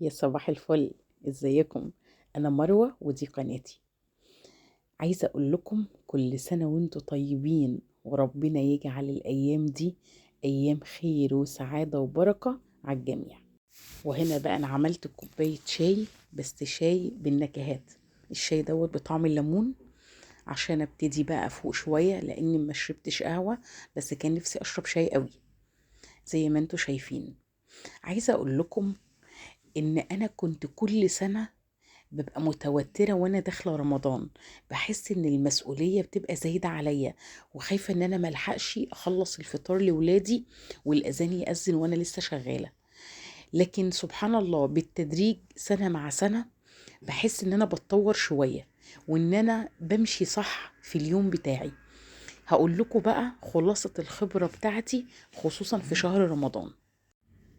يا صباح الفل، ازيكم؟ انا مروة ودي قناتي. عايزة اقول لكم كل سنة وانتوا طيبين، وربنا يجعل الايام دي ايام خير وسعادة وبركة على الجميع. وهنا بقى انا عملت كوباية شاي، بس شاي بالنكهات، الشاي دوت بطعم الليمون عشان ابتدي بقى افوق شوية، لاني ما شربتش قهوة بس كان نفسي اشرب شاي قوي زي ما انتوا شايفين. عايزة اقول لكم ان انا كنت كل سنة ببقى متوترة وانا داخلة رمضان، بحس ان المسؤولية بتبقى زايدة عليا، وخايفة ان انا ملحقش اخلص الفطار لولادي والاذان يأذن وانا لسه شغالة. لكن سبحان الله بالتدريج سنة مع سنة بحس ان انا بتطور شوية وان انا بمشي صح في اليوم بتاعي. هقول لكم بقى خلاصة الخبرة بتاعتي خصوصا في شهر رمضان.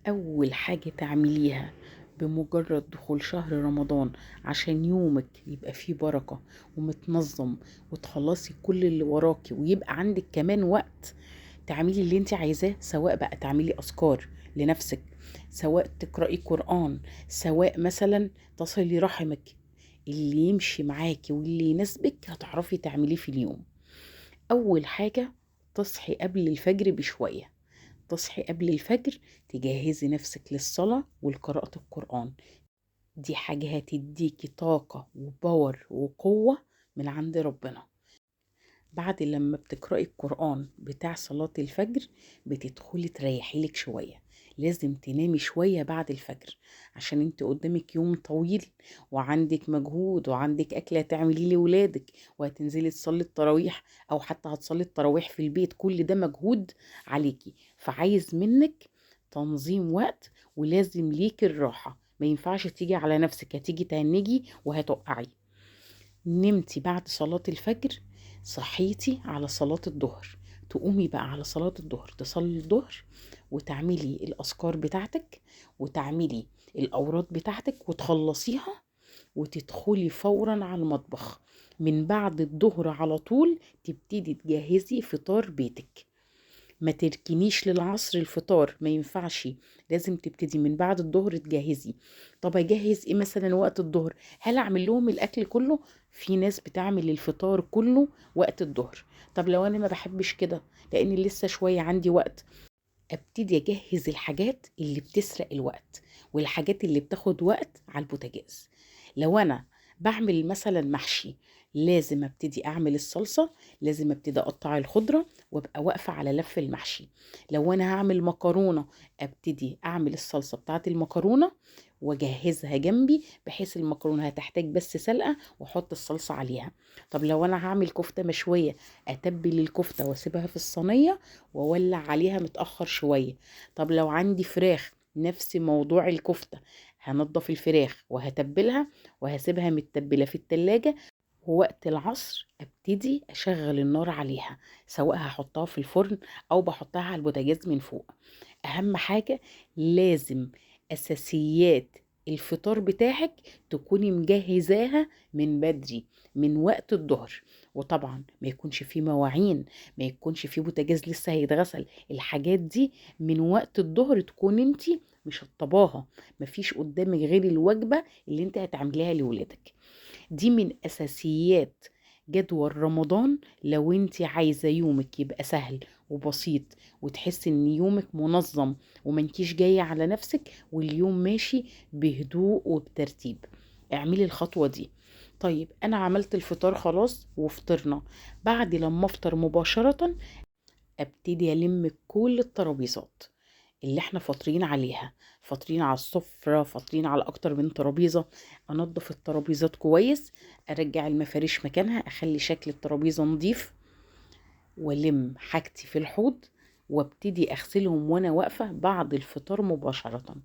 اول حاجة تعمليها بمجرد دخول شهر رمضان عشان يومك يبقى فيه بركة ومتنظم وتخلصي كل اللي وراكي ويبقى عندك كمان وقت تعملي اللي انت عايزاه، سواء بقى تعملي أذكار لنفسك، سواء تقرأي قرآن، سواء مثلا تصلي رحمك، اللي يمشي معاكي واللي يناسبك هتعرفي تعمليه في اليوم. أول حاجة تصحي قبل الفجر بشوية، تصحي قبل الفجر تجهزي نفسك للصلاة والقراءة القرآن. دي حاجة هتديكي طاقة وباور وقوة من عند ربنا. بعد لما بتقرأي القرآن بتاع صلاة الفجر بتدخلي تريحي لك شوية، لازم تنامي شوية بعد الفجر عشان انت قدامك يوم طويل وعندك مجهود وعندك أكلة تعمليه لولادك وهتنزلي تصلي التراويح أو حتى هتصلي التراويح في البيت، كل ده مجهود عليكي، فعايز منك تنظيم وقت ولازم ليك الراحة، ما ينفعش تيجي على نفسك، هتيجي تهنجي وهتقعي. نمتي بعد صلاة الفجر، صحيتي على صلاة الظهر، تقومي بقى على صلاة الظهر تصلي الظهر وتعملي الأذكار بتاعتك وتعملي الأوراد بتاعتك وتخلصيها وتدخلي فورا على المطبخ. من بعد الظهر على طول تبتدي تجهزي فطار بيتك، ما تركنيش للعصر الفطار، ما ينفعش، لازم تبتدي من بعد الظهر تجهزي. طب اجهز ايه مثلا وقت الظهر؟ هل اعمل لهم الاكل كله؟ في ناس بتعمل الفطار كله وقت الظهر. طب لو انا ما بحبش كده لان لسه شوية عندي وقت، ابتدي اجهز الحاجات اللي بتسرق الوقت والحاجات اللي بتاخد وقت على البوتاجاز. لو انا بعمل مثلا محشي، لازم ابتدي اعمل الصلصة، لازم ابتدي اقطع الخضرة وابقى واقفة على لف المحشي. لو انا هعمل مكرونة، ابتدي اعمل الصلصة بتاعت المكرونة واجهزها جنبي بحيث المكرونة هتحتاج بس سلقة واحط الصلصة عليها. طب لو انا هعمل كفتة مشوية، اتبل الكفتة واسيبها في الصينية واولع عليها متأخر شوية. طب لو عندي فراخ، نفس موضوع الكفتة، هنضف الفراخ وهتبلها وهسيبها متبلة في التلاجة، ووقت العصر ابتدي اشغل النار عليها، سواء هحطها في الفرن او بحطها على البوتاجاز من فوق. اهم حاجة لازم اساسيات الفطار بتاعك تكوني مجهزاها من بدري من وقت الظهر، وطبعا ما يكونش فيه مواعين، ما يكونش فيه بوتاجاز لسه هيتغسل، الحاجات دي من وقت الظهر تكون انتي مشطباها، مفيش قدامك غير الوجبة اللي انت هتعمليها لولادك. دي من اساسيات جدول رمضان. لو انت عايزة يومك يبقى سهل وبسيط وتحس ان يومك منظم ومنكيش جاية على نفسك واليوم ماشي بهدوء وبترتيب، اعملي الخطوة دي. طيب انا عملت الفطار خلاص وفطرنا، بعد لما افطر مباشرة ابتدي الم كل الترابيزات اللي احنا فاطرين عليها، فاطرين على السفرة، فاطرين على اكتر من ترابيزة، انظف الترابيزات كويس، ارجع المفارش مكانها، اخلي شكل الترابيزة نظيف، والم حاجتي في الحوض وابتدي اغسلهم وانا واقفة بعد الفطار مباشرة.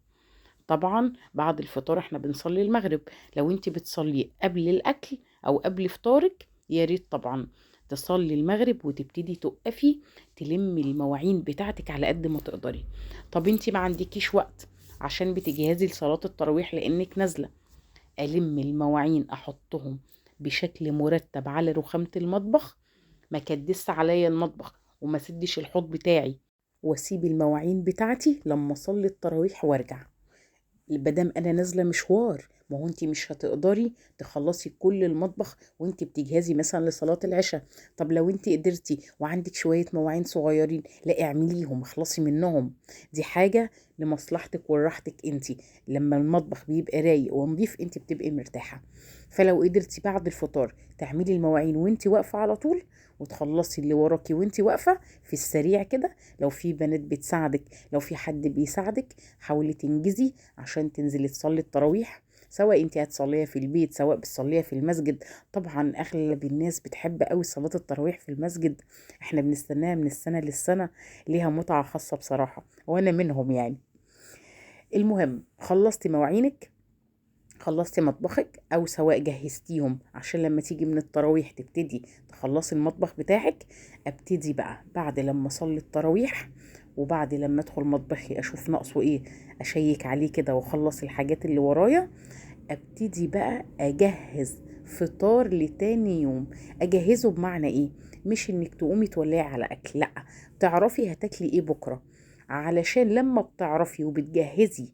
طبعا بعد الفطار احنا بنصلي المغرب، لو انت بتصلي قبل الاكل او قبل فطارك يا ريت طبعا تصلي المغرب وتبتدي تقفي تلمي المواعين بتاعتك على قد ما تقدري. طب انتي ما عندكيش وقت عشان بتجهزي لصلاة التراويح لانك نازلة، الم المواعين احطهم بشكل مرتب على رخامة المطبخ، ما كدس عليا المطبخ وما سدش الحوض بتاعي، واسيب المواعين بتاعتي لما اصلي التراويح وارجع. مادام انا نازله مشوار، ما هو انت مش هتقدري تخلصي كل المطبخ وانت بتجهزي مثلا لصلاة العشاء. طب لو انت قدرتي وعندك شوية مواعين صغيرين، لا اعمليهم، اخلصي منهم. دي حاجة لمصلحتك وراحتك انت. لما المطبخ بيبقى رايق ونظيف انت بتبقي مرتاحة. فلو قدرتي بعد الفطار تعملي المواعين وانت واقفة على طول، وتخلصي اللي وراكي وانت واقفة في السريع كده، لو في بنات بتساعدك، لو في حد بيساعدك، حاولي تنجزي عشان تنزلي تصلي التراويح، سواء انت هتصليها في البيت سواء بتصليها في المسجد. طبعا اغلب الناس بتحب قوي صلاة التراويح في المسجد، احنا بنستناها من السنة للسنة، ليها متعة خاصة بصراحة، وانا منهم يعني. المهم خلصتي مواعينك، خلصتي مطبخك، او سواء جهزتيهم عشان لما تيجي من التراويح تبتدي تخلصي المطبخ بتاعك. ابتدي بقى بعد لما اصلي التراويح وبعد لما ادخل مطبخي اشوف ناقصه ايه، اشيك عليه كده واخلص الحاجات اللي ورايا. ابتدي بقى اجهز فطار لتاني يوم. اجهزة بمعنى ايه؟ مش انك تقومي تولعي على اكل، لا، تعرفي هتاكلي ايه بكره، علشان لما بتعرفي وبتجهزي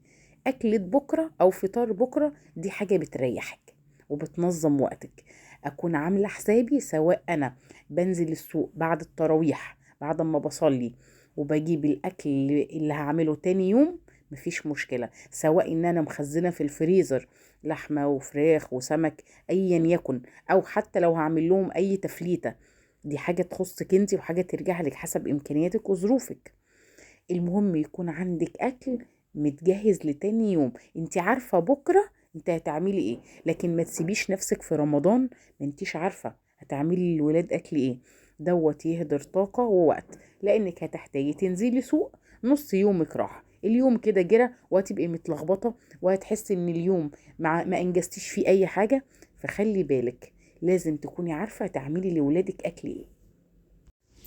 اكلة بكرة او فطار بكرة، دي حاجة بتريحك وبتنظم وقتك. اكون عاملة حسابي، سواء انا بنزل السوق بعد التراويح بعد ما بصلي وبجيب الاكل اللي هعمله تاني يوم، مفيش مشكلة، سواء ان انا مخزنة في الفريزر لحمة وفراخ وسمك ايا يكن، او حتى لو هعمل لهم اي تفليتة، دي حاجة تخصك انتي وحاجة ترجع لك حسب امكانياتك وظروفك. المهم يكون عندك اكل متجهز لتاني يوم، انت عارفة بكرة انت هتعملي ايه. لكن ما تسيبيش نفسك في رمضان ما انتيش عارفة هتعملي للولاد اكل ايه، دوت يهدر طاقة ووقت، لانك هتحتاجي تنزلي سوق نص يومك راح، اليوم كده جرى، وهتبقي متلخبطة وهتحسي ان اليوم ما انجزتيش فيه اي حاجة. فخلي بالك، لازم تكوني عارفة تعملي لولادك اكل ايه.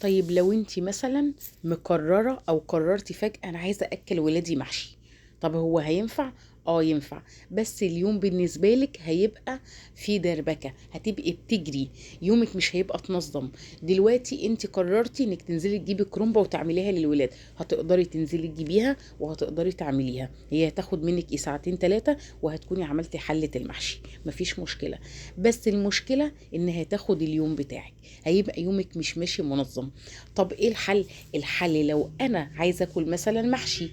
طيب لو انتي مثلا مقررة او قررتي فجأة انا عايزة اكل ولادي محشي، طب هو هينفع؟ ينفع، بس اليوم بالنسبة لك هيبقى في دربكة، هتبقي بتجري، يومك مش هيبقى تنظم. دلوقتي انت قررتي انك تنزلي تجيبي كرومبة وتعمليها للولاد، هتقدري تنزلي تجيبيها وهتقدري تعمليها، هي هتاخد منك ايه ساعتين 3 وهتكوني عملتي حلة المحشي، مفيش مشكلة. بس المشكلة ان هتاخد اليوم بتاعك، هيبقى يومك مش ماشي منظم. طب ايه الحل؟ الحل لو انا عايزة اكل مثلا محشي،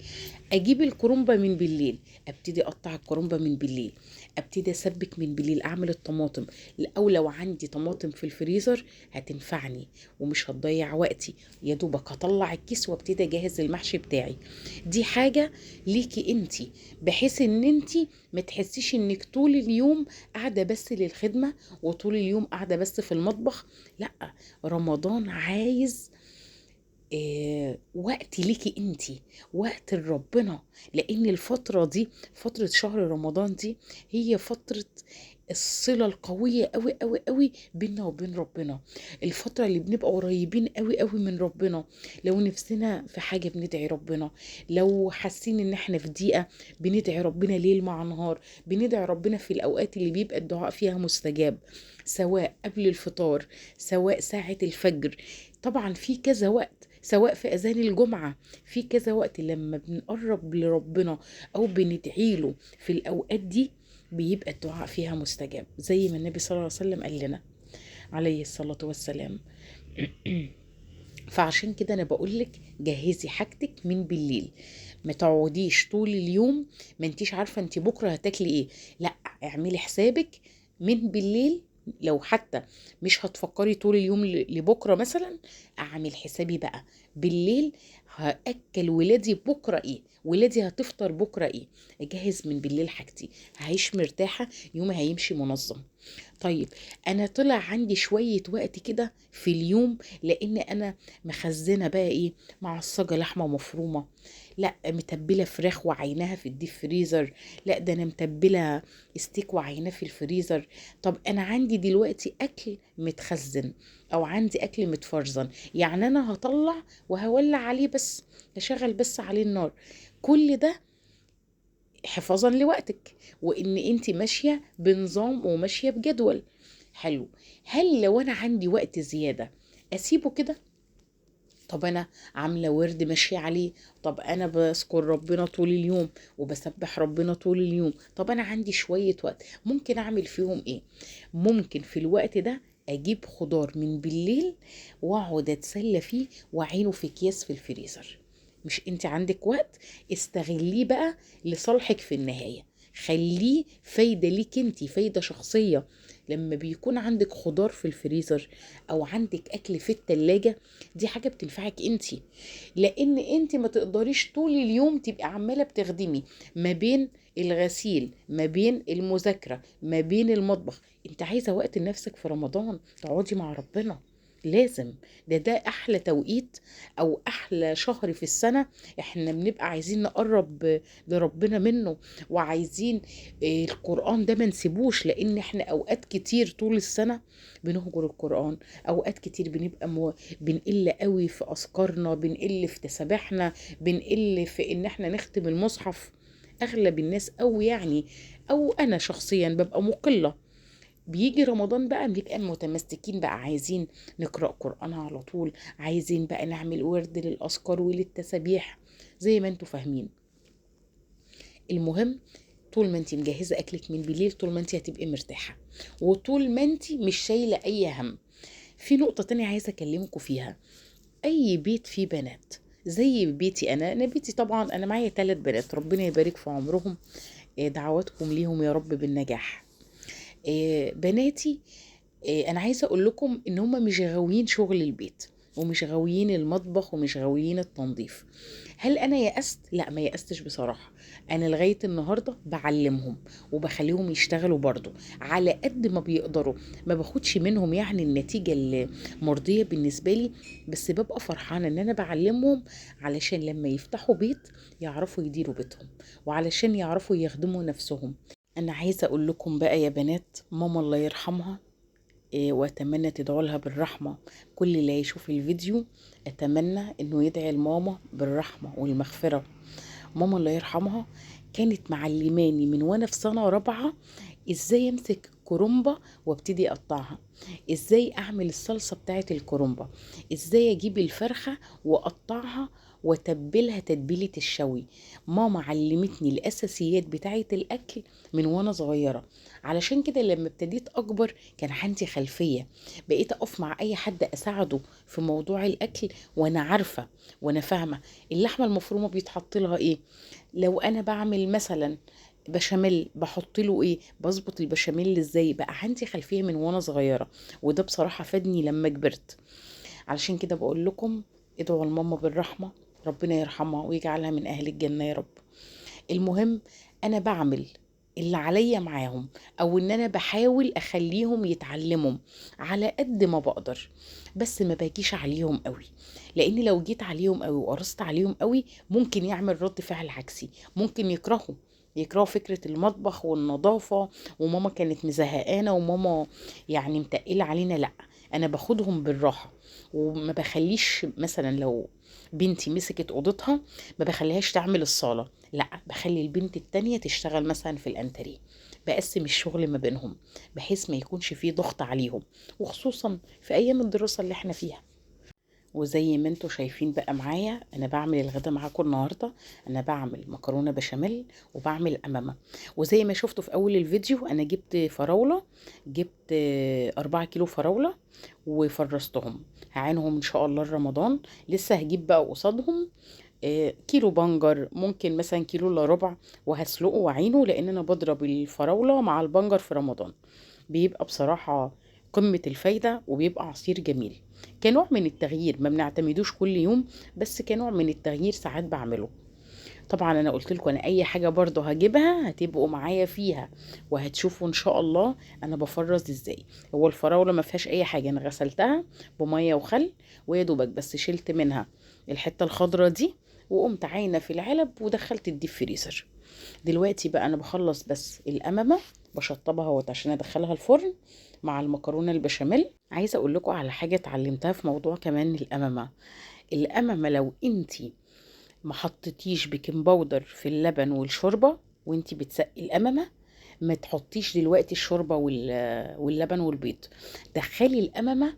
اجيب الكرومبة من بالليل، ابتدي اقطع الكرومبة من بالليل، ابتدي اسبك من بالليل، اعمل الطماطم، او لو عندي طماطم في الفريزر هتنفعني ومش هتضيع وقتي، يا دوبك هطلع الكيس وابتدي اجهز المحشي بتاعي. دي حاجة ليكي انتي، بحيث ان انتي ما تحسيش انك طول اليوم قاعدة بس للخدمة وطول اليوم قاعدة بس في المطبخ. لا، رمضان عايز وقت ليكي انتي، وقت لربنا، لان الفترة دي، فترة شهر رمضان دي، هي فترة الصلة القوية قوي قوي قوي بيننا وبين ربنا، الفترة اللي بنبقى قريبين قوي قوي من ربنا. لو نفسنا في حاجة بندعي ربنا، لو حاسين ان احنا في ضيقة بندعي ربنا ليل مع نهار، بندعي ربنا في الاوقات اللي بيبقى الدعاء فيها مستجاب، سواء قبل الفطار، سواء ساعة الفجر، طبعا في كذا وقت، سواء في أذان الجمعة، في كذا وقت لما بنقرب لربنا أو بندعيله في الأوقات دي بيبقى الدعاء فيها مستجاب، زي ما النبي صلى الله عليه وسلم قال لنا عليه الصلاة والسلام. فعشان كده أنا بقولك جهزي حاجتك من بالليل، ما تقعديش طول اليوم ما انتيش عارفة انتي بكرة هتاكلي ايه، لا اعملي حسابك من بالليل. لو حتى مش هتفكري طول اليوم لبكرة مثلا، اعمل حسابي بقى بالليل هأكل ولادي بكرة ايه، ولادي هتفطر بكرة ايه، اجهز من بالليل حاجتي، هعيش مرتاحة، يومي هيمشي منظم. طيب انا طلع عندي شوية وقت كده في اليوم، لان انا مخزنة بقى ايه، معصجة لحمة مفرومة، لا متبلة فراخ وعيناها في ال deep freezer، لا ده انا متبلة ستيك وعيناه في الفريزر. طب انا عندي دلوقتي اكل متخزن او عندي اكل متفرزن، يعني انا هطلع وهولع عليه بس، هشغل بس عليه النار. كل ده حفاظا لوقتك، وان انت ماشية بنظام وماشية بجدول حلو. هل لو انا عندي وقت زيادة اسيبه كده؟ طب انا عامله ورد ماشية عليه، طب انا بذكر ربنا طول اليوم وبسبح ربنا طول اليوم، طب انا عندي شوية وقت ممكن اعمل فيهم ايه؟ ممكن في الوقت ده اجيب خضار من بالليل واقعد اتسلى فيه واعينه في اكياس في الفريزر. مش انت عندك وقت؟ استغليه بقى لصالحك في النهاية، خليه فايدة ليك انت، فايدة شخصية. لما بيكون عندك خضار في الفريزر او عندك اكل في التلاجة، دي حاجة بتنفعك انت، لان انت ما تقدريش طول اليوم تبقي عمالة بتخدمي ما بين الغسيل، ما بين المذاكرة، ما بين المطبخ. انت عايزة وقت لنفسك في رمضان تقعدي مع ربنا، لازم. ده احلى توقيت او احلى شهر في السنة، احنا بنبقى عايزين نقرب لربنا منه، وعايزين القرآن ده ما نسيبوش، لان احنا اوقات كتير طول السنة بنهجر القرآن، اوقات كتير بنبقى بنقل قوي في اذكارنا، بنقل في تسابيحنا، بنقل في ان احنا نختم المصحف. اغلب الناس او يعني او انا شخصيا ببقى مقلة. بيجي رمضان بقى بنبقى متمسكين بقى، عايزين نقرأ قرآن على طول، عايزين بقى نعمل ورد للأذكار وللتسابيح زي ما انتوا فاهمين. المهم طول ما انت مجهزة أكلك من بالليل، طول ما انت هتبقي مرتاحة، وطول ما انت مش شايلة أي هم. في نقطة تانية عايزة أكلمكم فيها. أي بيت فيه بنات زي بيتي أنا بيتي طبعا أنا معايا 3 بنات، ربنا يبارك في عمرهم، دعواتكم ليهم يا رب بالنجاح. بناتي انا عايزه اقول لكم ان هم مش غاويين شغل البيت، ومش غاويين المطبخ، ومش غاويين التنظيف. هل انا يأست؟ لا، ما يأستش بصراحة. انا لغاية النهارده بعلمهم وبخليهم يشتغلوا برضو على قد ما بيقدروا، ما باخدش منهم يعني النتيجة المرضية بالنسبة لي، بس ببقى فرحانة ان انا بعلمهم علشان لما يفتحوا بيت يعرفوا يديروا بيتهم، وعلشان يعرفوا يخدموا نفسهم. انا عايزه اقول لكم بقى يا بنات، ماما الله يرحمها، واتمنى تدعوا لها بالرحمة. كل اللي يشوف الفيديو اتمنى انه يدعي لماما بالرحمة والمغفرة. ماما الله يرحمها كانت معلماني من وانا في سنة رابعه ازاي امسك كرنبه وابتدي اقطعها، ازاي اعمل الصلصه بتاعه الكرنبه، ازاي اجيب الفرخه واقطعها وتبلها تتبيله الشوي. ماما علمتني الاساسيات بتاعه الاكل من وانا صغيرة، علشان كده لما ابتديت اكبر كان عندي خلفية، بقيت اقف مع اي حد اساعده في موضوع الاكل وانا عارفه وانا فاهمه اللحمة المفرومه بيتحط لها ايه، لو انا بعمل مثلا بشاميل بحط له ايه، بظبط البشاميل ازاي. بقى عندي خلفية من وانا صغيرة، وده بصراحة فادني لما كبرت. علشان كده بقول لكم ادعوا لماما بالرحمة، ربنا يرحمها ويجعلها من اهل الجنة يا رب. المهم انا بعمل اللي عليا معاهم، او ان انا بحاول اخليهم يتعلموا على قد ما بقدر، بس ما باجيش عليهم قوي، لان لو جيت عليهم قوي وقرصت عليهم قوي ممكن يعمل رد فعل عكسي، ممكن يكرهوا فكرة المطبخ والنظافة، وماما كانت مزهقانة وماما يعني متقلة علينا. لا، انا باخدهم بالراحة، وما بخليش مثلا لو بنتي مسكت اوضتها ما بخليهاش تعمل الصالة، لا بخلي البنت التانية تشتغل مثلا في الانتريه، بقسم الشغل ما بينهم بحيث ما يكونش فيه ضغط عليهم، وخصوصا في ايام الدراسة اللي احنا فيها. وزي ما انتوا شايفين بقى معايا انا بعمل الغدا معاكم النهارده، انا بعمل مكرونه بشاميل وبعمل قمامه. وزي ما شفتوا في اول الفيديو انا جبت فراوله، جبت 4 كيلو فراوله وفرزتهم، هعينهم ان شاء الله رمضان. لسه هجيب بقى قصادهم كيلو بنجر، ممكن مثلا كيلو الا ربع، وهسلقه واعينه، لان انا بضرب الفراوله مع البنجر في رمضان، بيبقى بصراحة قمة الفايدة وبيبقى عصير جميل كنوع من التغيير. ما بنعتمدوش كل يوم، بس كنوع من التغيير ساعات بعمله. طبعا انا قلت لكم انا اي حاجة برضو هجيبها هتبقوا معايا فيها، وهتشوفوا ان شاء الله انا بفرز ازاي. هو الفراولة ما فيهاش اي حاجة، انا غسلتها بمية وخل ويا دوبك بس شلت منها الحتة الخضرة دي، وقمت عاينة في العلب ودخلت ال deep freezer. دلوقتي بقى انا بخلص بس القمامة بشطبها اهوت عشان ادخلها الفرن مع المكرونه البشاميل. عايزه اقول لكم على حاجة اتعلمتها في موضوع كمان القمامة. القمامة لو انتي ما حطيتيش baking powder في اللبن والشوربه وانتي بتسقي القمامة، ما تحطيش دلوقتي الشوربة واللبن والبيض، دخلي القمامة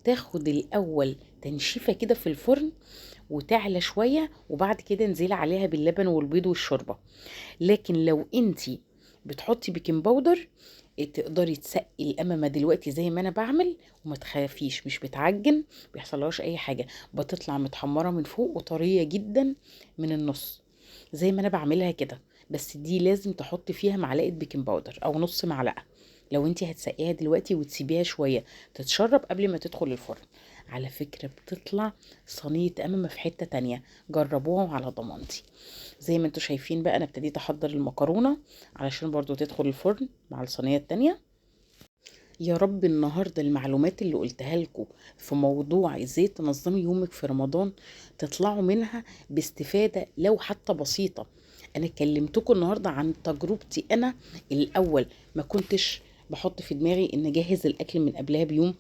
تاخد الاول تنشيفه كده في الفرن وتعلى شوية، وبعد كده انزلي عليها باللبن والبيض والشوربه. لكن لو انتي بتحطي baking powder تقدري تسقي القمامة دلوقتي زي ما انا بعمل، وما تخافيش مش بتعجن، بيحصلهاش اي حاجة، بتطلع متحمره من فوق وطريه جدا من النص زي ما انا بعملها كده. بس دي لازم تحطي فيها معلقه baking powder او نص معلقه لو انتي هتسقيها دلوقتي، وتسيبيها شوية تتشرب قبل ما تدخل الفرن. على فكرة بتطلع صينية قمامه في حتة تانية، جربوها على ضمانتي. زي ما انتوا شايفين بقى انا ابتديت احضر المكرونه علشان برضو تدخل الفرن مع الصينية التانية. يا رب النهارده المعلومات اللي قلتها لكم في موضوع ازاي تنظمي يومك في رمضان تطلعوا منها باستفاده لو حتى بسيطة. انا كلمتكم النهارده عن تجربتي انا الاول، ما كنتش بحط في دماغي ان اجهز الاكل من قبلها بيوم،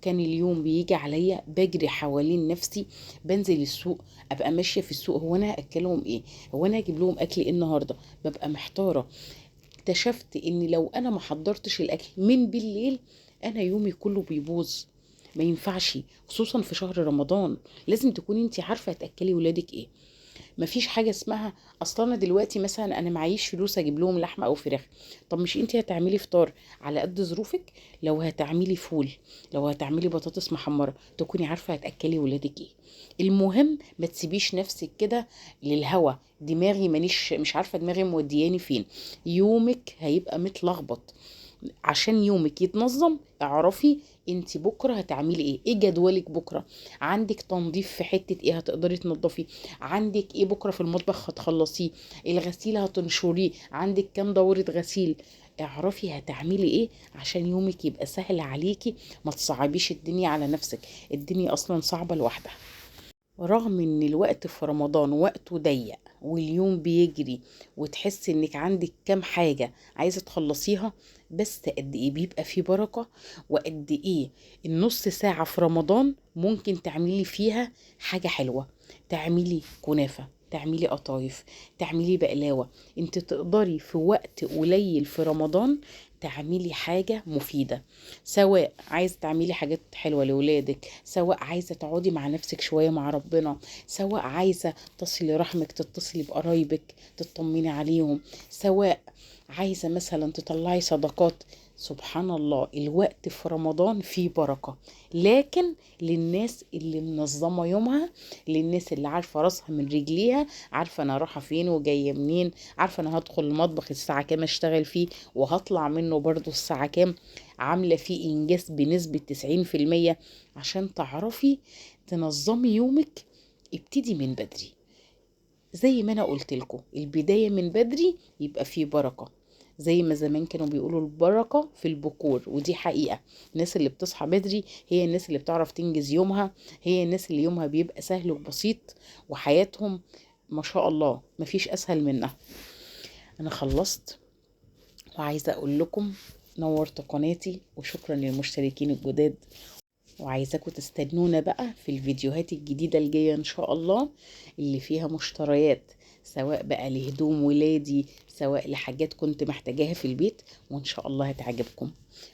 كان اليوم بيجي عليا بجري حوالين نفسي، بنزل السوق ابقى ماشية في السوق، هو انا هاكلهم ايه، هو انا هجيب لهم اكل ايه النهارده، ببقى محتارة. اكتشفت ان لو انا ما حضرتش الاكل من بالليل انا يومي كله بيبوظ، ما ينفعش، خصوصا في شهر رمضان لازم تكوني انت عارفه هتاكلي ولادك ايه. مفيش حاجة اسمها اصل انا دلوقتي مثلا انا معيش فلوس اجيب لهم لحمه او فراخ. طب مش انت هتعملي فطار على قد ظروفك؟ لو هتعملي فول، لو هتعملي بطاطس محمرة، تكوني عارفه هتاكلي ولادك ايه. المهم ما تسيبيش نفسك كده للهوا، دماغي مانيش مش عارفه دماغي مودياني فين، يومك هيبقى متلخبط. عشان يومك يتنظم اعرفي انت بكره هتعملي ايه، ايه جدولك بكره، عندك تنظيف في حتة ايه هتقدري تنظفي، عندك ايه بكره في المطبخ هتخلصيه، الغسيل هتنشريه، عندك كام دوره غسيل، اعرفي هتعملي ايه عشان يومك يبقى سهل عليكي، ما تصعبيش الدنيا على نفسك، الدنيا اصلا صعبة لوحدها. رغم ان الوقت في رمضان وقته ضيق واليوم بيجري وتحسي انك عندك كام حاجة عايزة تخلصيها، بس قد ايه بيبقى فيه بركة، وقد ايه النص ساعة في رمضان ممكن تعملي فيها حاجة حلوة، تعملي كنافة، تعملي قطايف، تعملي بقلاوة. انت تقدري في وقت قليل في رمضان تعملي حاجة مفيدة، سواء عايزة تعملي حاجات حلوة لولادك، سواء عايزة تقعدي مع نفسك شوية مع ربنا، سواء عايزة تصلي رحمك، تتصلي بقرايبك تطمني عليهم، سواء عايزة مثلا تطلعي صدقات. سبحان الله الوقت في رمضان فيه بركة، لكن للناس اللي منظمة يومها، للناس اللي عارفة راسها من رجليها، عارفة انا رايحة فين وجاية منين، عارفة انا هدخل المطبخ الساعة كام اشتغل فيه وهطلع منه برضو الساعة كام، عاملة فيه انجاز بنسبة 90%. عشان تعرفي تنظمي يومك ابتدي من بدري، زي ما انا قلت لكم البداية من بدري يبقى فيه بركة، زي ما زمان كانوا بيقولوا البركة في البكور، ودي حقيقة. الناس اللي بتصحى بدري هي الناس اللي بتعرف تنجز يومها، هي الناس اللي يومها بيبقى سهل وبسيط وحياتهم ما شاء الله مفيش أسهل منها. أنا خلصت وعايزة أقول لكم نورت قناتي، وشكرا للمشتركين الجداد، وعايزاكم تستنونا بقى في الفيديوهات الجديدة الجاية إن شاء الله اللي فيها مشتريات، سواء بقى لهدوم ولادي، سواء لحاجات كنت محتاجاها في البيت، وإن شاء الله هتعجبكم.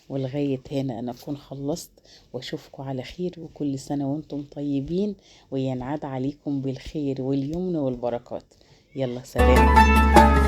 ولغاية هنا أنا أكون خلصت، وأشوفكم على خير، وكل سنة وأنتم طيبين، وينعاد عليكم بالخير واليمن والبركات. يلا سلام.